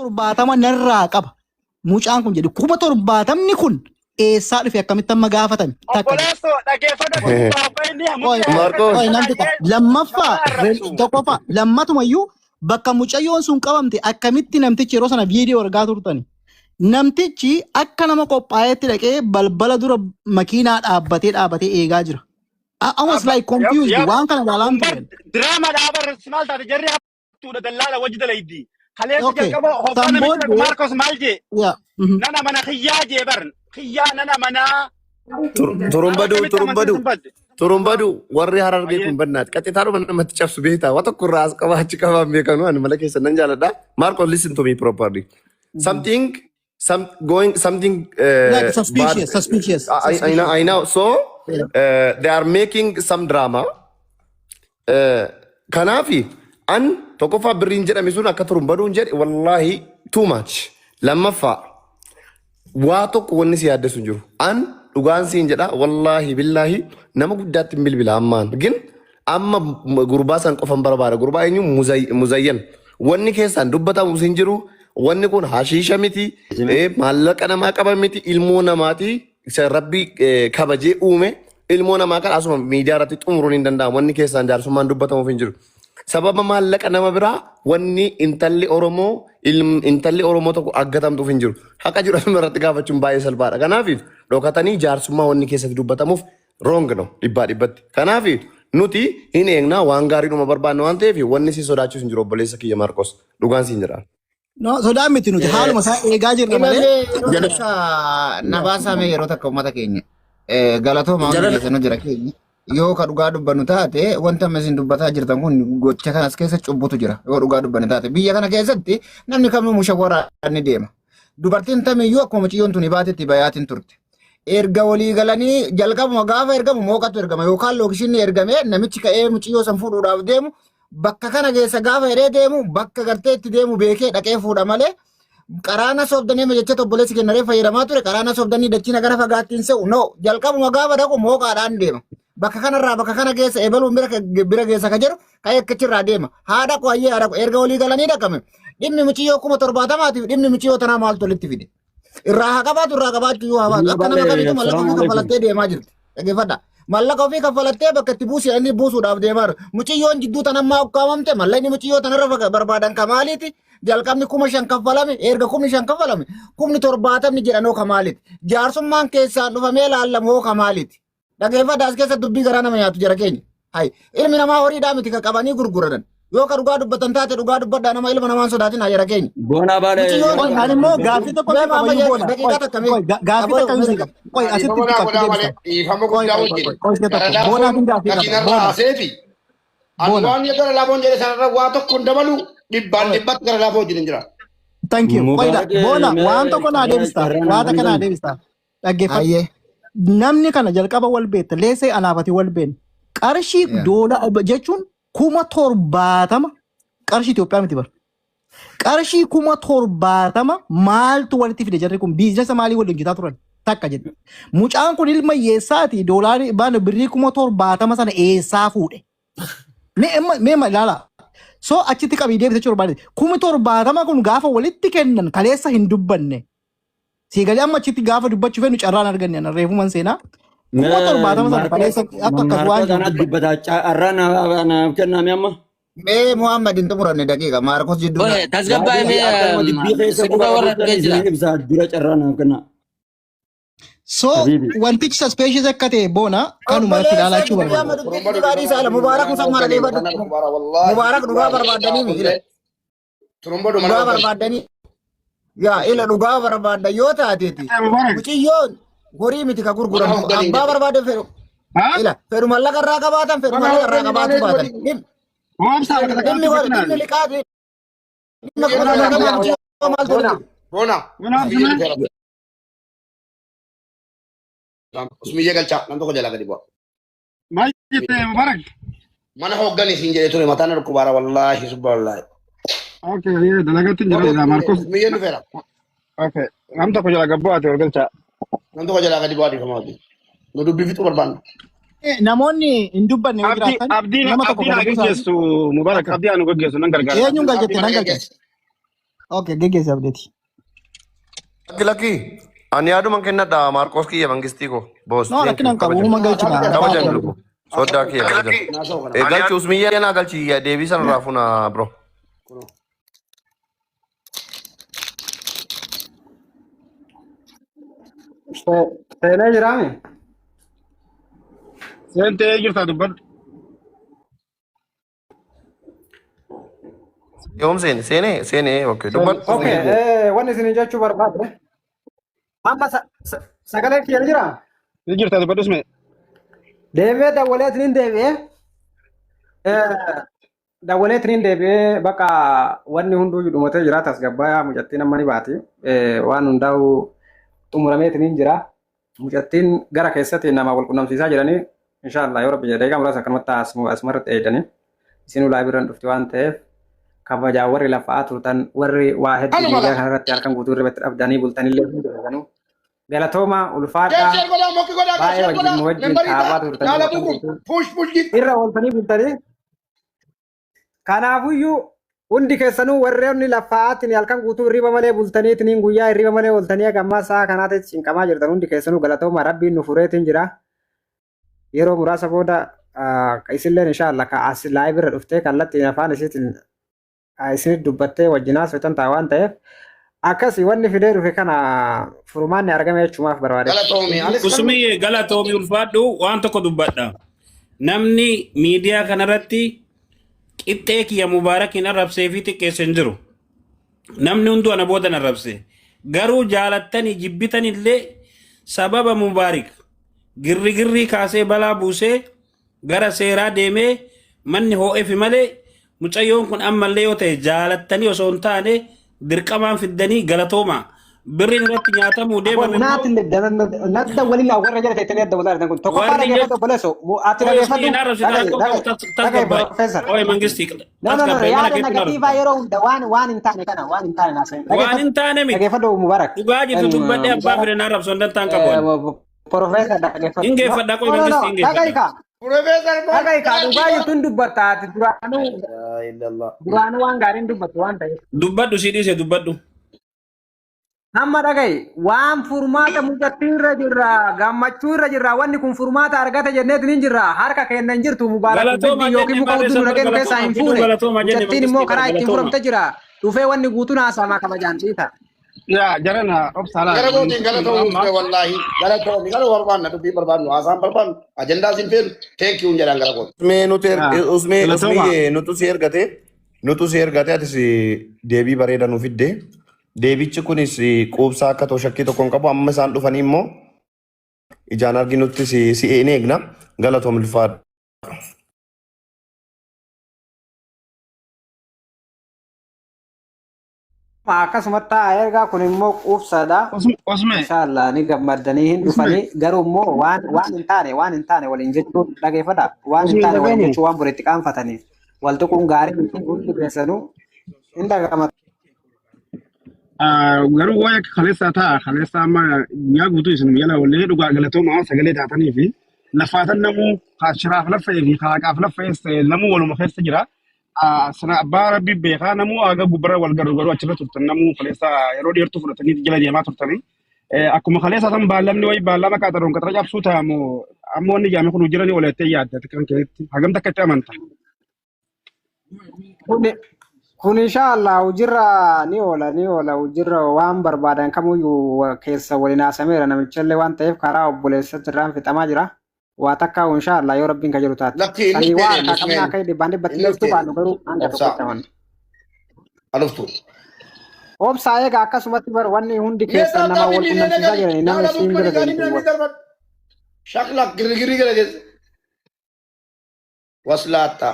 70,000 narraa qaba. Mucaan kun jedhu 70,000 kun eessaa dhufe, akkamitti amma gaafatame? Takka. Obboleessoo, dhaggeeffadhu. Qoy, Marcos. qoy, nan fixa. Lammaffaa, tokkoffaa, lammatumayyuu bakka mucayyoon sun qabamte akkamitti namtichi yeroo sana viidiyoo argaa turtani? Namtichi akka nama qophaa'etti dhaqee balbala dura makiinaa dhaabbatee dhaabbatee eegaa jira. I was like confused, waan kana ilaalaan ture. Diraama dhaabarra maal taate, jarri hattuudha, dallaala wajji dalaydi. Kaleessa jalqaba San hoggaa namichi booddee Maarkos maal jee? Nana mana kiyyaa jee bar, kiyyaa nana manaa. Turumbaduu, Akkamitti turumbaduu. amantiin sun badde? Turumbaduu, warri Harargee kun bannaati. Qaxxitaadhuma namatti cabsu beektaa. Waan tokko irraa as qabaa achi qabaa hin beekanu. Ani mala keessa nan jaaladha. Marcos, listen to me properly. Something some going something Like bad. Suspicious, suspicious, I know, I know. So they are making some drama. Kanaafi an tokkoffaa birriin jedhame sun akka turumbaduun jedhe, wallahi too much. Lammaffaa, waa tokko wanni si yaaddeessu hin jiru. An dhugaan siin jedha, wallaahi billaahi, nama guddaatti hin bilbila ammaan. Gin amma gurbaa san qofan barbaada. Gurbaa eenyu? Muzayyan. Wanni keessaan dubbatamu hin jiru. Wanni kun hashiisha miti. Maallaqa namaa qaban miti. Ilmoo namaati. Isa Rabbi kabajee uume. Ilmoo namaa kan asuma miidiyaa irratti xumuruun hin danda'amu. Wanni keessaan jaarsummaan dubbatamuuf hin jiru. Sababa maallaqa nama biraa wanni intalli Oromoo tokko aggatamtuuf hin jiru. Haqa jiru asuma irratti gaafachuun baay'ee salphaadha. Kanaaf dhokatanii jaarsummaa wanni keessatti dubbatamuuf wrong no dhibbaa dhibbatti. Kanaaf nuti hin eegnaa, waan gaarii dhuma barbaanna waan ta'eef wanni si sodaachisu hin jiru, obboleessa kiyya Maarqos. Dhugaan siin jedha. No, sodaa miti, nuti haaluma isaa eegaa jirra malee. Imallee yeroo takka na baasame, yeroo takka uummata keenya. Galatooma, hundi keessanuu jira keenya. Yoo ka dhugaa dubbannu taate, wanta amma isin dubbataa jirtan kun gocha kanas keessa cubbutu jira. Yoo dhugaa dubbannu taate, biyya kana keessatti namni kamuu mushawwaraa ni deema. Dubartiin tamiyyuu akkuma mucayyoon tuni baatetti bayaatiin turte. Erga walii galanii jalqabuma gaafa ergamu mooqatu ergama yookaan lookishinni ergamee namichi ka'ee mucayyoo san fuudhuudhaaf deemu, bakka kana keessa gaafa jedhee deemu, bakka gartee itti deemu beekee dhaqee fuudha malee, qaraana soobdanii amma jecha obboleessi kennaree fayyadamaa ture, qaraana soobdanii dachiina gara fagaattiin se'u no, jalqabuma gaafa dhaqu mooqaadhaan deema. Bakka kanarraa bakka kana keessa ebaluun bira bira geessa ka jedhu ka'ee akkachirraa deema. Haa dhaqu, hayyee haa dhaqu, erga walii galanii dhaqame. Dhimmi muciyyoo 70,000tiif dhimmi muciyyoo tanaa maaltu walitti fide? Irraa haa qabaatu, irraa qabaachuu yoo haa baatu. Akka nama kamiitu mallaqa ofii kaffalattee deemaa jirti. Dhaggeeffadha. Mallaqa ofii kaffalattee bakka itti buusi inni buusuudhaaf deemaa jiru. Mucayyoon jidduu tanammaa ukkaamamte, mallaqni mucayyoo tanarra barbaadan kamaaliiti? Jalqabni 5,000 kaffalame, erga 5,000 kaffalame 70,000 jedhanoo kamaaliiti? Jaarsummaan keessaan dhufamee laallamu hoo kamaaliiti? Dhaggeeffadha, as keessa dubbii garaa nama nyaatu jara keenya. Hay, ilmi namaa horiidhaa miti ka qabanii gurguratan. Yoo ka dhugaa dubbatan taate dhugaa dubbadhaa, nama ilma namaan sodaatin haa jara keenya. Boonaa baala. Mucayyoon Qoy, ani immoo gaaffii tokko Mee si qaba amma iyyuu boona. daqiiqaa Qoy, takka mee. qoy, gaaffii Aboo takka iyyuu si qaba. Qoy, asitti Dhiifama itti naa qabdi godhaa malee, deebista. dhiifama Qoy, guddaa qoy, qoy, wajjin. qoy, qoy, si'a Gara tokko. laafoon Boonaatiin gaaffii qaba. makiinarraa Boona. haaseefi. Ani Boona. waan gara laafoon jedhe sanarra waa tokko hin dabalu, dhibbaan dhibbatti gara laafoo wajjin hin jira. Thank you. Qoy, Mubaarak boona, waan tokko naa deebista. carraa Waa takka naa naa deebista. Dhaggeeffadhu. Hayyee. Namni kana jalqaba wal beekta. Leesee anaafati wal beekna. Qarshii doola jechuun 70,000 qarshii Itoophiyaa miti bara. Qarshii 70,000 maaltu walitti fide? Jarri kun business maalii waliin hojjetaa turan? Takka jedhe. Mucaan kun ilma hiyyeessaati, doolaarii baana birrii 70,000 sana eessaa fuudhe? Mee amma ilaala. So achitti qabii deebise jechuun barbaade. 70,000 kun gaafa walitti kennan kaleessa hin dubbanne. Siigalee amma achitti gaafa dubbachuu fedhu carraan arganne, ana reefuman seenaa. 70,000 sana kaleessa akka akkas waan Maarkos jiru anaatti dubbadde. dubbata. Har'aa naaf kenname amma. Mee Muhammad hin xumuranne, daqiiqa Maarkos jidduu. Tasgabbaa'ee mee Akkanuma dubbii keessa si duuba quba warra qabdan dhufee jira. isin ibsaa, dura carraa naaf kennaa. So Habibi. wantichi suspicious akka ta'e boona kanuma irratti ilaalaa jechuu barbaada. Muhammad dubbii kijibaa dhiisaa ala Mubaarak musammaa dhaggeeffadhu. Mubaarak dhugaa barbaadanii mi ila Turumbadhu mana dhugaa hoggan. barbaadanii yaa ila dhugaa barbaadda yoo taateeti Mubaarak. mucayyoon horii miti ka Mana gurguramtu hogganii abbaa jedhe. barbaade fedhu ila fedhu mallaqa irraa qabaatan, fedhu Mana mallaqa irraa hogganii qabaatu malee baatan godhi. Oomsaa bakka dhimmi takkaatti hori dhimmi kennan. liqaa dhimma 70,000 mucayyoo maaltu Boona. walitti Boona. Mana Usmiyyee oomsaa. dhufeera. Usmiyyee galchaa. Nam tokko jalaa gadi bu'a. Maal jette, Mubaarak? Mana hogganii siin jedhee ture, mataan dhukkubaara wallaahi subba wallaahi. Okay, dalagatti hin jiru Maarkos. Usmiyyeen dhufeera. Okay, nam tokko jala gabbu'aate ol galchaa. Nam tokko jalaa gadi bu'aa, dhiifama wajjin. Nu dubbii fixuu barbaanna. Namoonni hin dubbanne yoo Abdii jiraatan abdiin nama tokko abdiin haa gad buusaa. geggeessu, Mubaarak, abdii haa nu geggeessu, nan gargaara. Eenyuun Abdii galchette mana nan galcha. geggeessa. Okay, geggeessi abdeeti. Lakki lakki. Ani yaaduma kennadha Maarqoos kiyya mangistii koo. Boos. No, Thank rakkina you. hin qabu. Kabajam. Uumama galchina. Kabajam lubu. Soddaa kiyya kabajam. Naasa'u kana. Galchi usmiyya naa galchi deebii sanarraa funa bro. Seenee jiraame? Seentee jirta dubbadhu. Yoom seene? Seene? Seene. Okay. Dubbadhu. Okay, wanni isin jechuu barbaade. Amma sagaleen kiyya ni jiraa? Ni jirta dubbadhu usme. Deemee dawwaleetiin deebi'ee dawwaleetiin deebi'ee bakka wanni hunduu dhumatee jira tasgabbaa'aa mucattiin amma ni baati. Waan hundaa'u xumurameetiin jira. Mucattiin gara keessatti nama wal qunnamsiisaa jiranii inshaallah yoo rabbi jedhee muraasa akkanumatti asumarratti eegdanii isin ulaa biraan dhufti waan ta'eef kabajaa warri lafaa turtan warri waa hedduu Anuma miidiyaa laa. kanarratti halkan guutuu irratti dhabdanii bultanillee hundi keessanuu galatooma ulfaadhaa Share godhaa, mokki godhaa, baay'ee share wajjin godhaa. nu wajjin Membarii dhaabaa ta'a. turtan Dhaala halkan buukum. guutuu Push push gift. irra ooltanii bultanii kanaafuyyuu hundi keessanuu warreen lafaatiin halkan guutuu hirriba malee bultaniitiin guyyaa hirriba malee ooltanii haga ammaa sa'a kanaatti cinqamaa jirtan hundi keessanuu galatooma rabbiin nu fureetiin jira. Yeroo muraasa booda isilleen inshaallah ka as live irra dhuftee kallattiin afaan isiitiin isinit dubbattee wajjinaas fetan ta'a waan ta'eef akkasi wanni fidee dhufe kana furmaanni argame jechumaaf barbaade. Galatoomi. Anis kanuma. Usmiyyee galatoomi ulfaadhu waan tokko dubbadha. Namni miidiyaa kanarratti qixxee kiyya mubaarakiin arrabsee fi xiqqeesse hin jiru. Namni hunduu ana booda na arrabse. Garuu jaalattanii jibbitanillee sababa mubaarik girri kaasee balaa buusee gara seeraa deemee manni hoo'eefi malee mucayyoon kun ammallee yoo ta'e jaalattanii osoo hin taane dirqamaan fiddanii galatooma. Birriin irratti nyaatamuu deemame immoo Nadda waliin warra jala teettanii adda walaa kun tokkoffaa warri dhageeffadhu obboleesso ati Oye, dhageeffadhu usmiin arrabsite dhagaye rakkoo qabu dhagaye dhagaye tasgabbaa'e. profeesar. Oye mangistii No no no tasgabbaa'e mana yaada keetti hin negatiivaa arrabsitan. yeroo hunda waan waan hin taane kana waan hin taane naasa'in Waan dhageeffadhu hin taane miti. dhageeffadhu Mubarak Dhugaa jirtu dubbadhee abbaa Mubarak fedhe na arrabsu hin dantaan qabu ani. profeesar dhageeffadhu Hin no geeffadha qoy no no mangistii hin dhagaye geeffadha. kaa Profeesar maal dhagaye kaa dhugaa jirtu hin dubbatta ati duraanuu Laa illallah. duraanuu waan gaariin dubbattu waan ta'eef. Dubbadhu si dhiise dubbadhu. Amma dhagaye waan furmaata mucattii irra jirra gammachuu irra jirra wanni kun furmaata argate jenneetiin hin jirra harka keenya hin jirtu mubaarak Galatooma biddi yookiin jenne muka hudduu barreessan nu bar dhageenyu keessaa galatooma hin fiduu fuune galatooma jenne mucattiin immoo mangistii bar karaa ittiin galatooma. furamte jira dhufee wanni guutuun haasa'ama kabajaan dhiita. Yaa jarana obsa Gara laa kootiin mangistiin galatoomi amma usme wallaahi. Galatoomi. Garuu barbaanna dubbii barbaannu haasaan barbaannu ajandaa sin feenu. Thank you jedhaan gara kootiin. Usmee nuti usmee galatooma. usmiyye nutu si ergate nutu si ergate atis deebii bareeda nu fidde. Deebichi kunis quubsaa akka ta'u shakkii tokko hin qabu. Amma isaan dhufanii immoo ijaan arginutti si in eegna. Galatoom ulfaadha. Akkasumatti ta'a ergaa kun immoo quubsaadha. Usme Inshaallah ni gammaddanii hin usme dhufanii garuu immoo waan waan hin taane waan hin taane waliin jechuun dhageeffadha. Waan hin usme taane waliin dhageenye. jechuun waan boritti qaanfatanii wal tuquun gaarii miti hundi keessanuu hin dhagama. Garuu waa'ee kaleessaa ta'a kaleessaa amma guyyaa guutuu isin jala wallee dhugaa galatooma sagalee taatanii fi lafaatan namuu shiraaf laffa'ee fi haaqaaf laffa'ees ta'e namuu waluma keessa jira. Sana abbaa rabbi beekaa namuu haga gubbarra wal garu garuu achirra turtan namuu kaleessaa yeroo dheertuu fudhatanii jala deemaa turtanii. Akkuma kaleessaa san baallamni wayii baallama qaxaroon qaxara cabsuu ta'a moo amma wanni jaame kun hojirra ni oolettee yaadda kan keessatti hagam takka itti amanta. Kun inshaallah hojiirra ni oola ni oola hojiirra waan barbaadan kamuyyuu keessa waliin haasameera namichallee waan ta'eef karaa obboleessatti irraan fixamaa jira. Waa takka inshaallah yoo rabbiin ka jiru taate. Lakki inni Sanii waa dhufteedha harkaa qabna usmeen. akka dhibbaan dhibbatti Inni jechuu dhufteedha. baannu garuu hanga Obsaa. tokkotti amanna. Anuftu. Obsaa egaa akkasumatti bar wanni hundi Mee keessan nama taataafi wal miiliyoona qunnamsiisaa gali. jiranii namni Dhaala isiin buukuma bira gaanii deemtu namni wal. darbadhu. Shaklak girgirri gara keessa. Waslaatta.